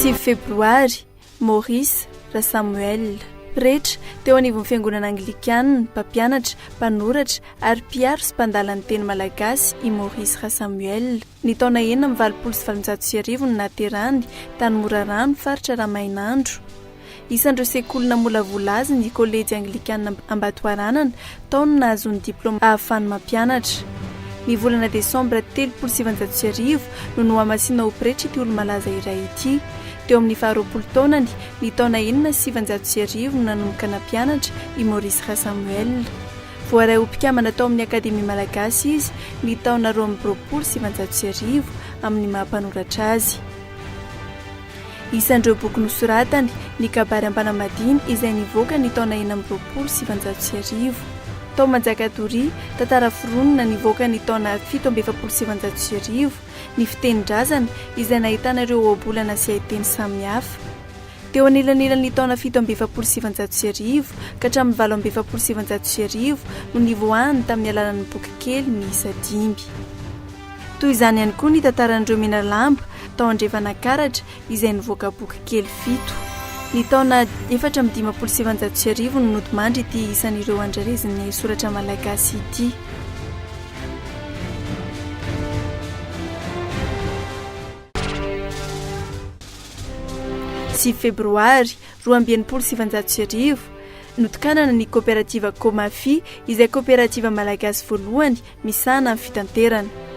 Sivy febroary, Maurice Rasamuel. Pretra teo anivon'ny fiangonana anglikana, mpampianatra, mpanoratra ary mpiaro sy mpandala ny teny malagasy i Maurice Rasamuel. Ny taona 1886 no nahaterahany, tany Morarano, faritra Ramainandro. Isan'ireo sekoly namolavola azy ny Kolejy Anglikana Ambatoharanana, tao no nahazoany diplaoma ahafahany mampianatra. Ny volana desambra 1930 no nohamasinina ho pretra ity olo-malaza iray ity. Teo amin'ny faharoapolo taonany, ny taona 1906 no nanomboka nampianatra i Maurice Rasamuel. Voaray ho mpikambana tao amin'ny Akademia Malagasy izy ny taona 1922 amin'ny maha mpanoratra azy. Isan'ireo boky nosoratany, ny Kabary Ampanambadiana izay nivoaka ny taona 1926. Tao Manjakatoria, tantara foronina nivoaka ny taona 1947, ny fitenin-drazana, izay nahitana ireo ohabolana sy haiteny samihafa. Teo anelanelan'ny taona 1947 ka hatramin'ny 1948 no nivoahany tamin'ny alalan'ny boky kely miisa dimy. Toy izany ihany koa ny tantaran'ireo Menalamba tao Andrefan'Ankaratra izay nivoaka boky kely fito. Ny taona 1954 no nodimandry ity isan'ireo andrarezin'ny haisoratra malagasy ity. Sivy febroary 1962, notokanana ny kaoperativa Comafi izay kaoperativa malagasy voalohany misahana ny fitanterana.